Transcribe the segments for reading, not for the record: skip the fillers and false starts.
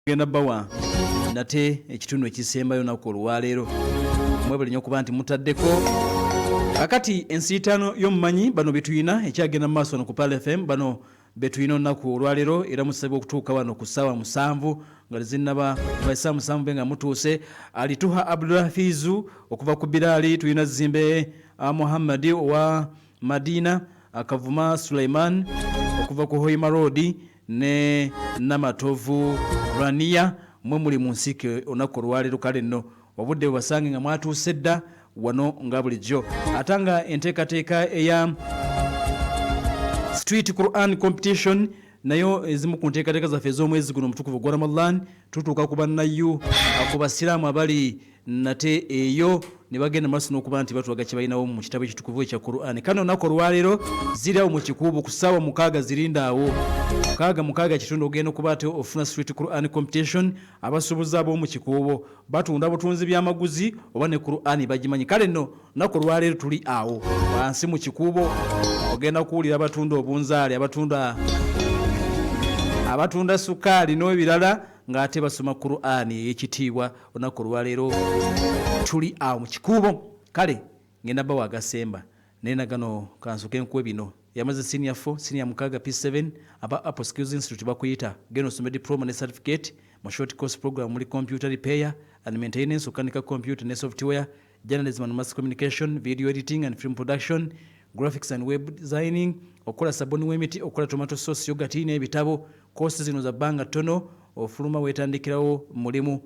Genda bawa nate ekitundu ekisembayo olunaku olwaleero. Mwebale nnyo okuba nti mutaddeko. Kakati ensiitaano y'omumanyi bano betulina ekyagenda mu maaso wano ku Pearl FM, bano betulina olunaku olwaleero, era musabibwa okutuuka wano ku ssaawa 7 nga tezinnaba, essaawa 7 be nga mutuuse. Alituha Abdulhafizu okuva ku Biraali, tulina Zimbe Muhammadi owa Madina, Kavuma Sulaiman okuva ku Hoima Road ne Namatovu Rania, mwe muli mu nsiike olunaku olwaleero. Kale nno obudde bubasange nga mwatuuse dda wano nga bulijjo. Ate nga enteekateeka eya Street Quran Competition nayo ezimu ku nteekateeka zaffe ez'omwezi guno omutukuvu ogwa Ramadan, tutuuka ku bannayu, ku basiraamu abali nate eyo ne bagenda maaso n'okuba nti batulaga kye balinawo mu kitabo ekitukuvu ekya Qur'an. Kano olunaku olwaleero ziri awo mu Kikuubo ku ssaawa 6, zirinda awo 6, 6 kitundu, ogenda okuba ate ofuna Street Quran Competition. Abasuubuzi ab'omu Kikuubo batunda butunzi byamaguzi oba ne Qur'an bagimanyi? Kale nno lunaku olwaleero tuli awo wansi mu Kikuubo, ogenda kuwulira abatunda obunzaali, abatunda sukaali n'ebirala ng'ate basoma Qur'an ey'ekitiibwa. Olunaku olwaleero tuli awo mu Kikuubo. Kale ngenda bawa agasemba, naye nagano kansuke nkuwe bino. Yamaze senior 4, senior 6, P7, aba Apple Skills Institute bakuyita, genda osome diploma ne certificate mu short course program muli computer repair and maintenance, okukanika computer ne software, journalism and mass communication, video editing and film production, graphics and web designing, okukola sabuni w'emiti, okukola tomato sauce, yogurt n'ebitabo. Koosi zino za bbanga ttono, ofuluma weetandikirawo mulimu.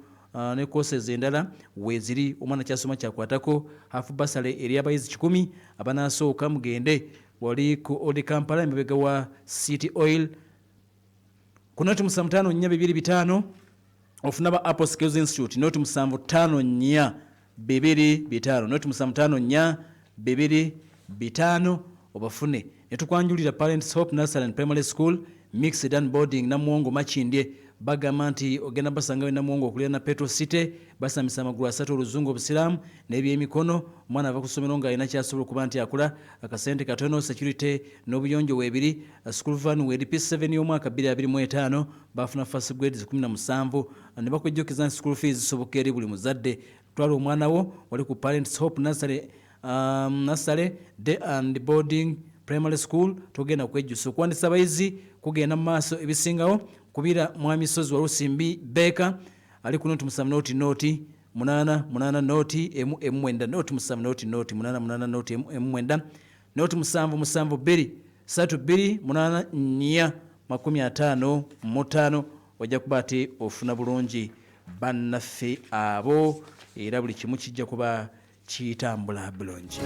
Ne courses endala weeziri. Omwana kyasoma kyakwatako. Half bursary eri abayizi 100 abanaasooka. Mugende wali ku Old Kampala, emabega wa City Oil, ku 0754225, ofuna ba Apple Skills Institute, 0754225, 0754225, obafune. Ne tukwanjulira Parents Hope Nursery and Primary School Mixed and Boarding, Namuwongo, Makindye. Bagamba nti ogenda basangayo Namuwongo okulira na Petro City. Basambisa amagulu asatu: Oluzungu, Obusiraamu n'ebyemikono. Omwana ava ku ssomero ng'alina kyasobola okuba nti akula, akasente katono, security n'obuyonjo weebiri, school van weeri. P7 y'omwaka 2025 bafuna first grades 17. Ne bakujjukiza nti school fees zisoboka eri buli muzadde. Twala omwana wo wali ku Parents Hope Nursery Day and Boarding Primary School, togenda kwejjusa. Okuwandisa abayizi kugenda mu maaso. Ebisingawo kubira Mwami Sozi Walusimbi Beeka, ali ku 070 00 88 019, 070 00 88 019, 077 232 84 55. Ojja kuba ate ofuna bulungi bannaffe abo, era buli kimu kijja kuba kitambula bulungi.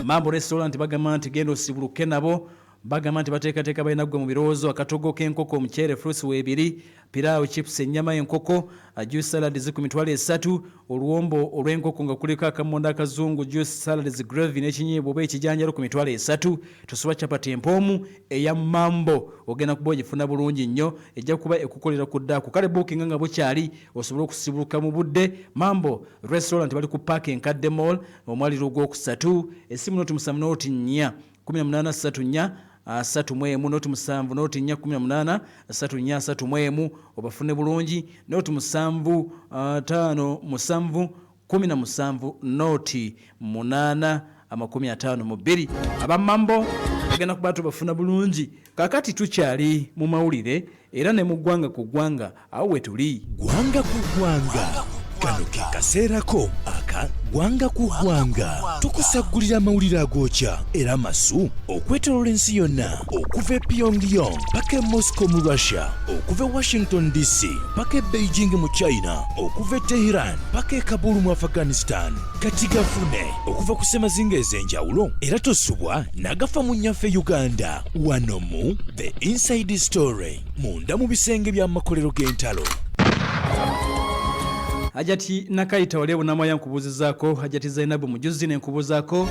Mambo Restaurant bagamba nti genda osibuluke nabo. Bagamba nti bateekateeka, balina ggwe mu birowoozo: akatogo k'enkoko, omuceere, fruits weebiri, piraawo, chips, ennyama y'enkoko, juice, salad ku 30,000, oluwombo olw'enkoko nga kuliko akamonda akazungu, juice, salads, gravy n'ekinyeebwa oba ekijanjalo ku 30,000. Tosoba chapati empoomu eya Mambo, ogenda kuba ogifuna bulungi nnyo, ejja kuba ekukolera ku ddaaku. Kale bookinga nga bukyali osobole okusibuluka mu budde. Mambo Restaurant bali ku Paaka Enkadde Mall, omwaliro ogwokusatu. Esimu 070 04 18 34 31, 070 04 18 34 31, obafune bulungi. 075 17 0 8 52. Abamambo bagenda kuba tubafuna bulungi. Kakati tukyali mu mawulire era ne mu ggwanga ku ggwanga, awo we tuli. Ggwanga ku ggwanga, kano ke kaseerako aka ggwanga ku ggwanga. Tukusaggulira amawulire agookya era amasu okwetoloola ensi yonna, okuva e Pyongyang paka e Moscow mu Russia, okuva e Washington DC paka e Beijing mu China, okuva e Teheran paka e Kabul mu Afghanistan. Kati gafune okuva ku ssemazinga ez'enjawulo, era tosubwa n'agafa mu nnyaffe Uganda, wano mu The Inside Story, munda mu bisenge by'amakolero g'entalo. Hajati Nakayita wali ebunamwaya, nkubuuzizaako. Hajati Zainabu Mujuzi nenkubuuzaako.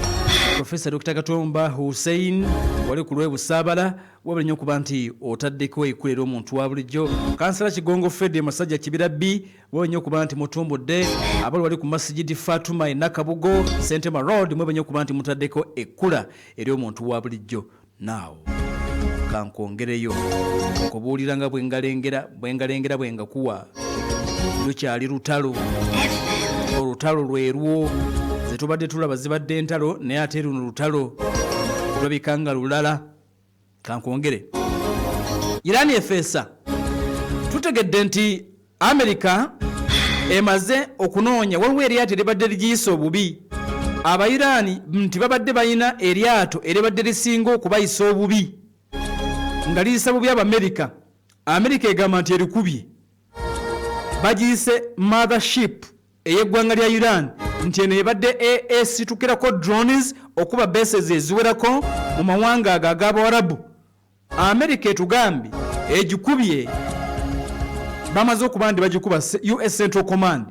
Profesa Dr Katumba Hussein wali ku lwebusaabala, wabula nnyo okuba nti otaddeko ekula era omuntu wa bulijjo. Kansala Kigongo Fred Masajja Kibira B, webale nnyo okuba nti mutumbudde. Abali wali ku Masigidi Fatuma e Nakabugo, Sentema Road, mwebale nnyo okuba nti mutaddeko ekkula eri omuntu wa bulijjo. Naawo Kankwongereyo nkubuulira nga bwengalengera bwengalengera bwengakuwa lukyali lutalo, olutalo lwerwo zetubadde tulaba zibadde entalo, naye ate luno lutalo lulabika nga lulala. Kankwongere, Irani efeesa. Tutegedde nti Amerika emaze okunoonya, waliwo eryato eribadde ligiyisa obubi. Abairaani nti babadde balina eryato eribadde lisinga okubayisa obubi, nga liyisa bubi Abamerika. Amerika egamba nti erikubye, bagiyise mothership ey'eggwanga lya Iran, nti eno ebadde esitukirako drones okuba bases eziwerako mu mawanga ago ag'Abawarabu. Amerika etugambye egikubye, bamaze okuba nti bagikuba US Central Command.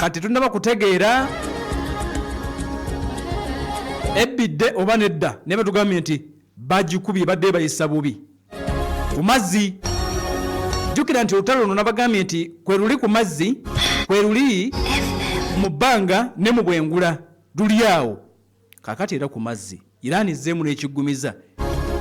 Kati tunaba kutegeera ebbidde oba nedda, naye batugambye nti bagikubye, badde bayisa bubi ku mazzi. Jjukira nti olutalo luno nabagambye nti kwe luli ku mazzi, kwe luli mu bbanga ne mu bwengula, luli awo. Kakati era ku mazzi Iran ezzeemu n'ekiggumiza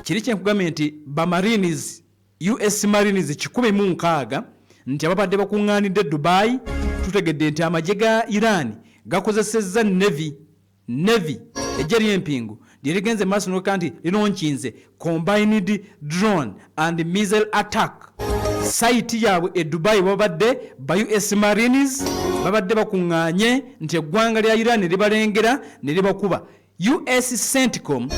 kiri kyenkugambye nti bamarines, US Marines 160 nti ababadde bakuŋŋaanidde Dubai. Tutegedde nti amagye ga Iran gakozesezza Navy, ejje ly'empingu lye ligenze maaso noka nti lilaunchinze combined drone and missile attack site yaabwe e Dubai. Babadde ba US Marines babadde bakuŋŋaanye nti eggwanga lya Iran libalengera ne libakuba. US CENTCOM,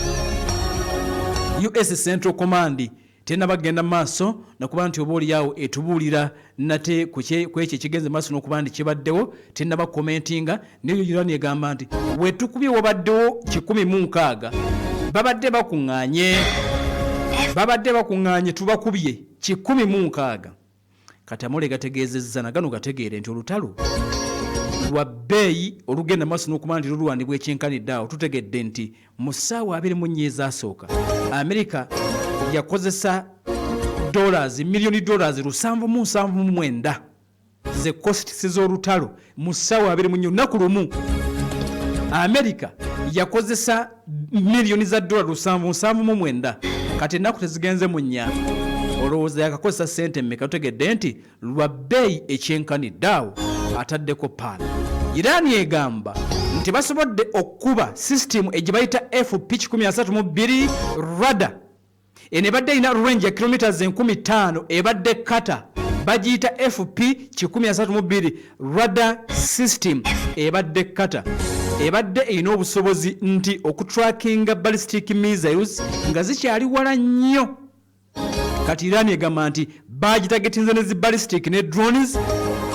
US Central Command tenabagenda maaso nakuba nti oba oliawo etubuulira nate ku ekyo ekigenze maaso n'okuba nti kibaddewo, tenaba commentinga. Naye Iran egamba nti wetukubye wabaddewo 160, babadde bakuŋŋaanye, babadde bakuŋŋaanye, tubakubye 160. Kati amawulire gategeezezza nagano gategeere nti olutalo lwa bbeeyi olugenda maaso n'okuba nti lulwanibwa ekyenkanidde awo. Tutegedde nti mu ssaawa 24 ezasooka Amerika yakozesa dollars, miliyoni dollars 779 ze costs z'olutalo. Mu ssaawa 24, lunaku lumu, Amerika yakozesa miliyoni za dola 779. Kati ennaku tezigenze mu nnya, olowooza yakakozesa sente mmeka? Tutegedde nti lwa bbeeyi ekyenkanidde awo. Ataddeko paala, Iran egamba nti basobodde okukuba system egibayita FP 132 radar. Eno ebadde erina range ya kilometers 5000, ebadde kata bagiyita FP 132 radar system. Ebadde kata ebadde erina obusobozi nti okutrackinga ballistic missiles nga zikyali wala nnyo. Kati Iran egamba nti bagitargetinze ne zi ballistic ne drones,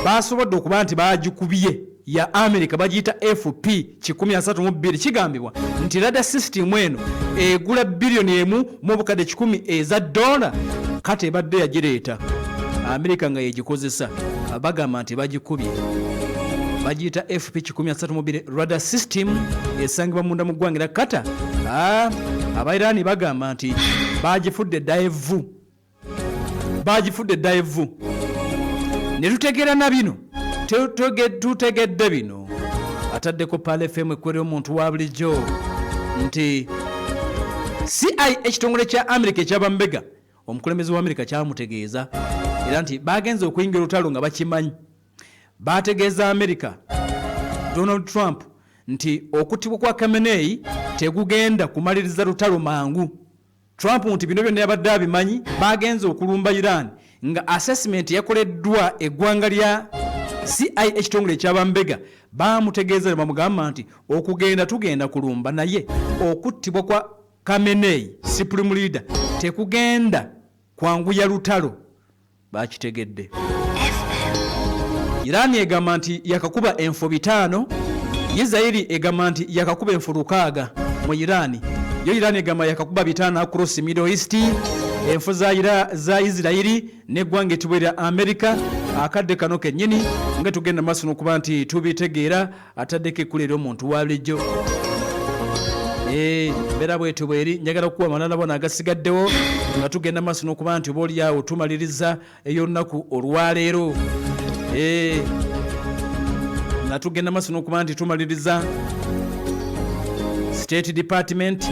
basobodde okuba nti bagikubye. Ya America bagiyita FP 132. Kigambibwa nti radar system eno egula 1,100,000,000 eza dola. Kati ebadde yagireeta America nga yegikozesa, bagamba nti bagikubye, bagiyita FP 132 radar system, esangibwa munda mu ggwanga era kata Abairani bagamba nti bagifudde daevu, bagifudde daevu. Ne tutegeera na bino, tutegedde bino. Ataddeko Pal FM, ekwera omuntu wa bulijjo, nti CIA, ekitongole kya Amerika ekyabambega, omukulembeze wa Amerika kyamutegeeza era nti bagenze okuyingira olutalo nga bakimanyi. Bategeeza Amerika, Donald Trump, nti okuttibwa kwa Khamenei tegugenda kumaliriza lutalo mangu. Trump nti bino byonna yabadde abimanyi. Bagenze okulumba Iran nga assessment yakoleddwa eggwanga lya CIA, ekitongole ekyabambega. Bamutegeeza ne bamugamba nti okugenda tugenda kulumba, naye okuttibwa kwa Khamenei, supreme leader, tekugenda kwanguya lutalo. Bakitegedde. Iran egamba nti yakakuba enfo 500, Isirairi egamba nti yakakuba enfo 600 mu Iran. Yo Iran egamba yakakuba 500 across Middle East, enfo za Isirairi n'eggwanga etibwa erya America. Akadde kano kennyini nga tugenda maaso n'okuba nti tubitegeera, ataddeko ekkula eri omuntu wa bulijjo. Mbeera bwetyo bweri. Njagala kukuwa amalala bona agasigaddewo nga tugenda maaso n'okuba nti oba oliawo tumaliriza ey'olunaku olwaleero. Nga tugenda maaso n'okuba nti tumaliriza, State Department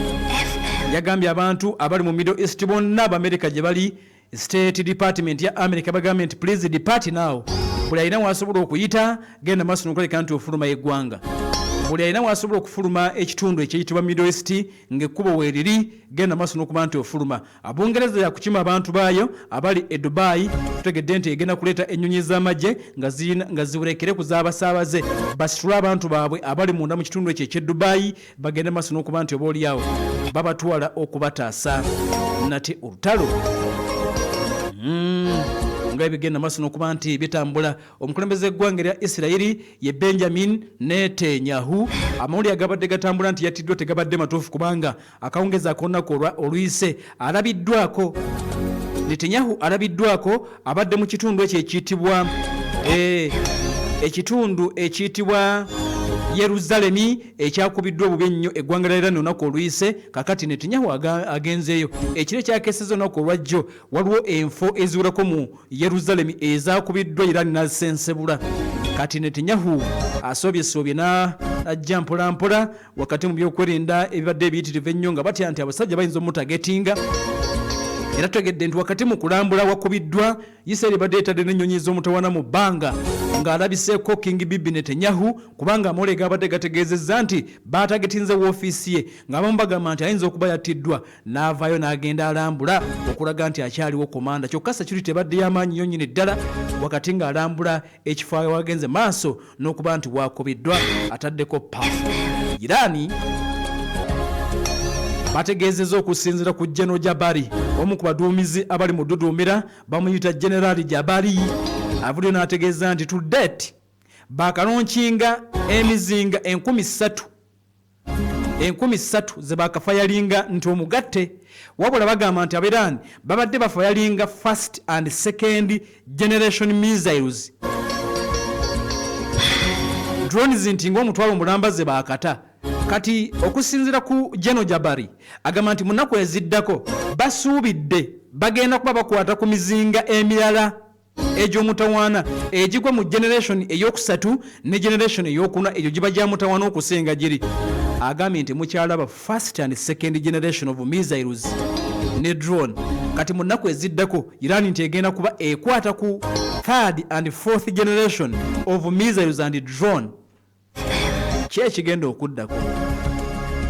Yagambye abantu abali mu Middle East bonna Abamerika gye bali, State Department ya America bagambye nti please depart now. Buli alina wasobola okuyita, genda maaso nokuleka nti ofuluma eggwanga. Buli alina wasobola okufuluma ekitundu ekiyitibwa Middle East ng'ekkubo weeriri, genda maaso n'okuba nti ofuluma. Bungereza yakukima abantu baayo abali e Dubai. Tutegedde nti egenda kuleeta ennyonyi z'amagye nga ziwulekere ku z'abasaabaze, basitule abantu baabwe abali munda mu kitundu ekyo eky'e Dubai, bagende maaso n'okuba nti oba oliawo babatwala okubataasa nate olutalo. Nga ebigenda maaso n'okuba nti bitambula, omukulembeze w'eggwanga erya Isirayiri ye Benjamin Netanyahu, amawulire agabadde gatambula nti yattiddwa tegabadde matuufu, kubanga akawungezi ak'olunaku oluyise alabiddwako. Netanyahu alabiddwako abadde mu kitundu ekyo ekiyitibwa ekitundu ekiyitibwa Yeruzalemi ekyakubiddwa obubi ennyo eggwanga lya Iran olunaku oluyise. Kakati Netanyahu agenzeeyo ekiro ekyakeseza olunaku olwajjo. Waliwo enfo eziwerako mu Yeruzalemi ezakubiddwa Iran nazisensebula. Kati Netanyahu asoobyesoobye n'ajja mpolampola wakati mu byokwerinda ebibadde ebiyitirivu ennyo, nga batya nti abasajja bayinza omutagetinga. Era tutegedde nti wakati mu kulambula wakubiddwa, Isirayiri ebadde etadde n'ennyonyi z'omutawaana mu bbanga ng'alabiseeko King Bibi Netanyahu, kubanga amawulire gabadde gategeezezza nti baatagetinze woofiisi ye, ng'abamu bagamba nti ayinza okuba yattiddwa, n'avaayo n'agenda alambula okulaga nti akyaliwo komanda. Kyokka security ebadde y'amaanyi nnyo nnyini ddala wakati ng'alambula ekifo wagenze maaso n'okuba nti wakubiddwa, ataddeko pa Irani. Bategeezezza okusinziira ku General Jabari, omu ku baduumizi abali mu duduumira, bamuyita Generali Jabari, avuddeyo n'ategeeza nti to date bakalonkinga emizinga 3000, 3000 ze bakafayalinga nti omugatte. Wabula bagamba nti Abairani babadde bafayalinga first and second generation missiles, drones, nti ng'omutwalo mulamba ze baakata. Kati okusinziira ku Geno Jabari, agamba nti mu nnaku eziddako basuubidde bagenda kuba bakwata ku mizinga emirala egy'omutawaana egigwa mu generation eyokusatu ne generation eyokuna. Egyo giba gya mutawaana okusinga giri. Agambye nti mukyalaba first and second generation of missiles ne drone. Kati mu nnaku eziddako Iran nti egenda kuba ekwata ku third and fourth generation of missiles and drone. Ki ekigenda okuddako?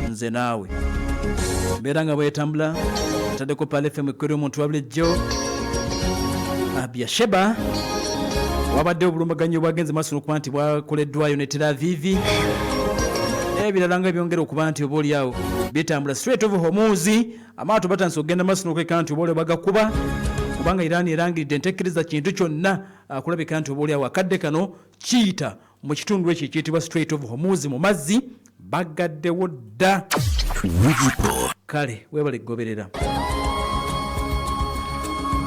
Nze naawe mbeera nga bwetambula. Ataddeko Pal FM, ekkweri omuntu wa bulijjo Abyasheba. Wabadde obulumbaganyi obwagenze maaso n'okuba nti bwakoleddwayo ne Tel Aviv n'ebirala nga byongera okuba nti oba oliawo bitambula. Strait of Hormuz, amaato batandise okugenda maaso n'okuleka nti oba olio bagakuba, kubanga Iran erangiridde ntekkiriza kintu kyonna kulabika nti oba oliawo akadde kano kiyita mu kitundu ekyo ekiyitibwa Strait of Hormuz mu mazzi bagaddewo dda. Kale webale kugoberera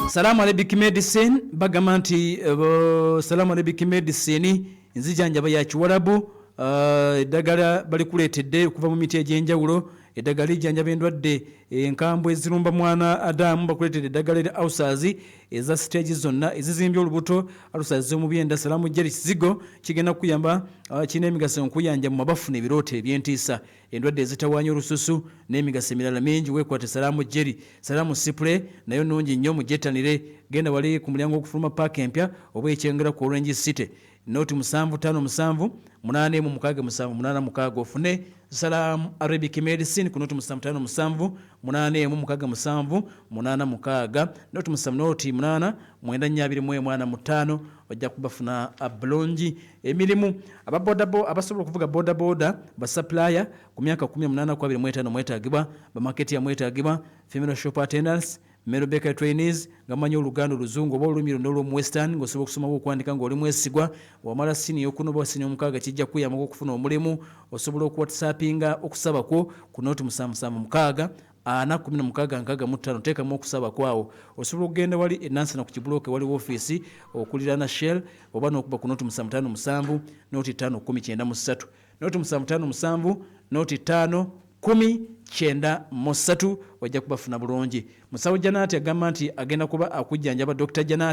Salaamu Arabic Medicine. Bagamba nti Salaamu Arabic Medicine nzijanjaba ya kiwalabu. Eddagala balikuleetedde okuva mu miti egy'enjawulo. Eddagala lijjanjaba endwadde enkambwe ezirumba mwana adamu. Bakuleetedde eddagala erya ulcers eza stage zonna, ezizimbye olubuto, ulcers z'omu byenda. Salaamu Jelly kizigo kigenda kukuyamba, kirina emigaso nkuyanja mu mabafu n'ebirooto eby'entiisa, endwadde ezitawaanya olususu n'emigaso emirala mingi. Weekwate Salaamu Jelly. Salaamu spray nayo nnungi nnyo, mugyettanire. Genda wali ku mulyango okufuluma paaka empya oba ekyengera ku Orange City, noti 757 8167 86, ofune Salaamu Arabic Medicine ku noti 757 8167 86, noti 7 noti 8 94 21 45, ojja kubafuna bulungi. Emirimu, ababodabo abasobola okuvuga bodaboda, basupplier ku myaka 18 ku 25 mwetagibwa, bamarketeer mwetagibwa, female shop attendants, male bakery trainees nga mumanyi Oluganda, Oluzungu oba olulimi lwonna olw'omu Western, ng'osobola okusomawo, okuwandika, ng'oli mwesigwa, wamala siniya okuna oba siniya omukaaga, kijja kukuyambako okufuna omulimu. Osobola okuwhatsappinga okusaba kwo ku noti 776 416 65. Teekamu okusaba kwawo. Osobola okugenda wali enansana ku kibulooke, waliwo ofiisi okuliraana Shell, oba n'okuba ku noti 757 noti 5 10 93, noti 757 noti 5 10 93, ojja kubafuna bulungi. Musawo Janati agamba nti agenda kuba akujjanjaba. Dr Janati.